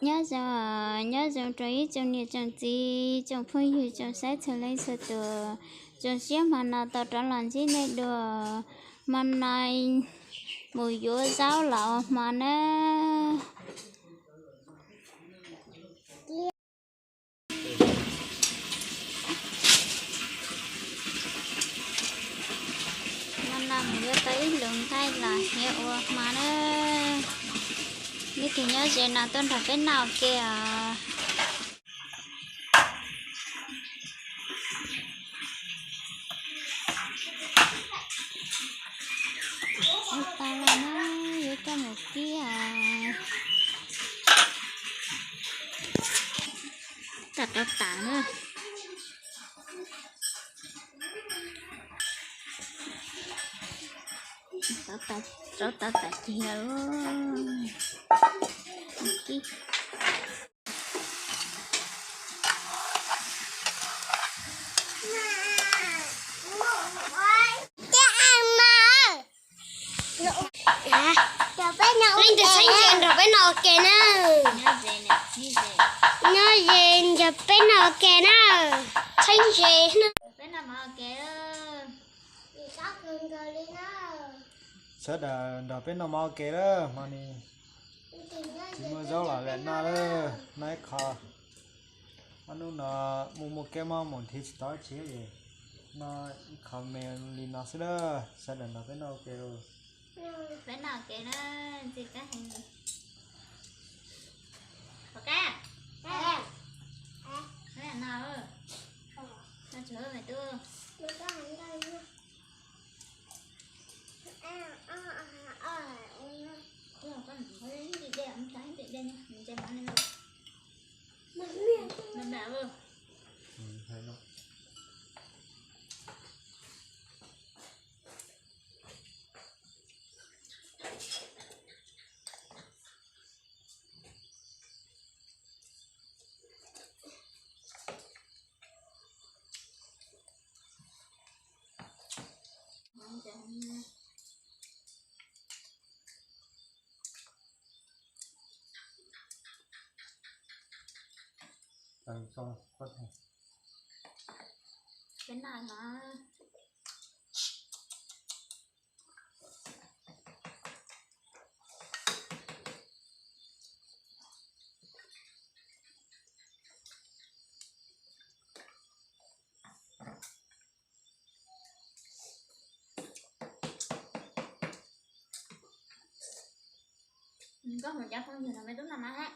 Nyob zoo, nyob zoo rau ib tsoom niam tsoom txiv, tsoom phooj ywg, tsoom saib txhua leej txhua tus, tsoom siab hmo no tau rov los ntsib nej dua. Hmo no mus yuav zaub los ua hmo na. Hmo no mus yuav tau ib lub nqaij los hniav ua hmo na. Leej twg nyob ze no tuaj nrog peb noj ua ke os. Ua tau lawm na, yuav coj mus kib os. Tam rau tas na. Rau tas, rau tas tas kiag. Kib. Leej twg txheeb ze nrog peb noj ua ke na. Nyob ze nrog peb noj ua ke na. Txheeb ze na. Sawv daws nrog peb noj mov ua ke lawm, hmo no tsis muaj zaub los lam noj lawm, noj ib qho. Ob hnub no muaj muaj kab mob mus nrhiav tsis tau dab tsi es noj ib qho me li no xwb lawm, sawv daws nrog peb noj ua ke lauj. Peb noj ua ke na, ntxim qab heev li. Pov Kab, no, no tsis me tub. Peb noj no. Koj mus cov phooj ywg no me tub no mas ha.